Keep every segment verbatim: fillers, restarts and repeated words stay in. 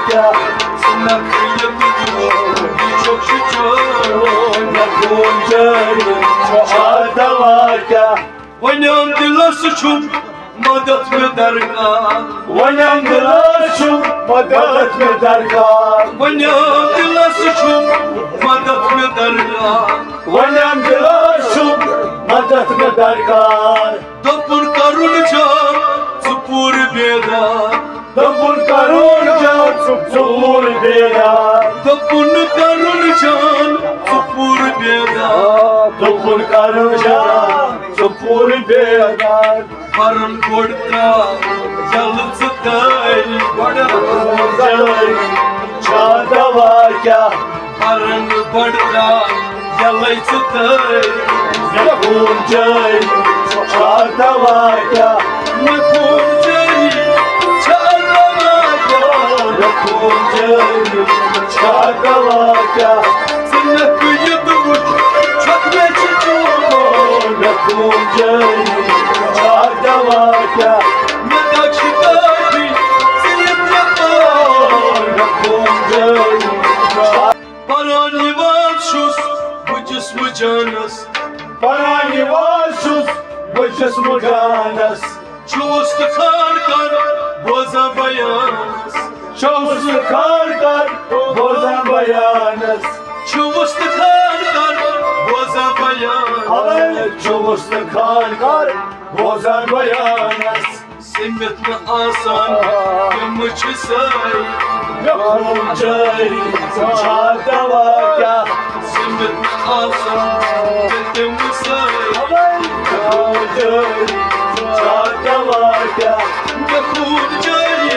کیٛاہ؟ ژٕ نکھٕ یہِ تُجور، یہِ چھُکھ شِجور۔ مےٚ خوٗن جٲری چھُ آ دوا کیٛاہ؟ وۄنۍ آم دِلس چھُم مدد مےٚ درکار۔ وۄنۍ آم دِلس چھُم مدد مےٚ درکار۔ وۄنۍ آم دِلس چھُم مدد مےٚ درکار۔ وۄنۍ آم دِلس چھُم مدد مےٚ درکار۔ دوٚپُن کرُن چھا ژٕ پوٗرٕ بیدار۔ دوٚپُن کرُن جان ژٕ پوٗرٕ بیدار۔ دوٚپُن کرُن جان ژٕ پوٗرٕ بیدار۔ دوٚپُن کرُن جان ژٕ پوٗرٕ بیدار۔ پرن گۄڈٕ ترٛاو یلہٕ ژٕ تٲری۔ گۄڈٕ تٲری چھا دوا کیٛاہ؟ پرن گۄڈٕ ترٛاو یلے ژٕ تٲری۔ مےٚ خوٗن جٲری چھا دوا کیٛاہ؟ مےٚ خوٗن جٲری چھا دوا کیٛاہ؟ مےٚ خوٗن جٲری چھا دوا کیٛاہ؟ ژٕ نکھٕ یہِ تہٕ وُچھ، چھۄکھ مےٚ چھُ چون۔ مےٚ خوٗن جٲری چھا دوا کیٛاہ؟ مےٚ دگ چھِ کٲفی، ژٕ یہِ ترٛےٚ پور۔ مےٚ خوٗن جٲری چھا پران نِواز چھُس بہٕ جسمہٕ جانس۔ پران نِواز چھُس بہٕ جسمہٕ جانس۔ چھُس تہٕ خان کر بوزان بیانس۔ چھُس تہٕ خان کر بوزان بیانس۔ چھُس تہٕ خان کر بوزان بیانس۔ اوے چھُس تہٕ خان کر بوزان بیانس۔ سٔمِتھ نہٕ آسان تِم چھِ سٲری۔ مےٚ خوٗن جٲری چھا دوا کیٛاہ؟ سٔمِتھ نہٕ آسان تِم سٲری۔ مےٚ خوٗن جٲری چھا دوا کیٛاہ؟ مےٚ خوٗن جٲری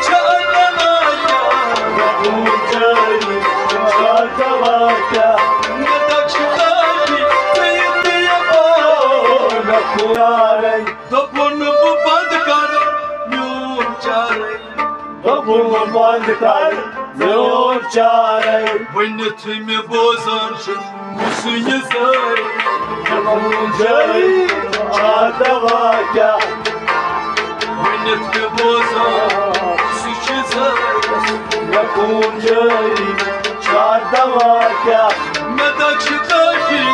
چھا دوا کیٛاہ؟ مےٚ خوٗن جٲری چھا دوا کیٛاہ؟ مےٚ دَگ چھِ کافی، ژٕ یہِ تہٕ یہِ پاو۔ مےٚ خوٗن جٲری۔ دوٚپُن بہٕ بنٛد کر میون چارے۔ دوٚپُن بہٕ بنٛد کر میون چارے۔ ؤنِتھ مےٚ بوزان چھُ کُس یہِ زٲے۔ مےٚ خوٗن جٲری چھا دوا کیٛاہ؟ ؤنِتھ مےٚ بوزان کُس چھُ زٲے۔ مےٚ خوٗن جٲری چھا دوا کیٛاہ؟ مےٚ دَگ چھِ کٲفی،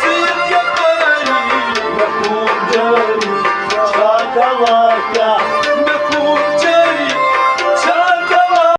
ژٕ یہِ کیٛاہ پَرَے؟ مےٚ خوٗن جٲری چھا دوا کیٛاہ؟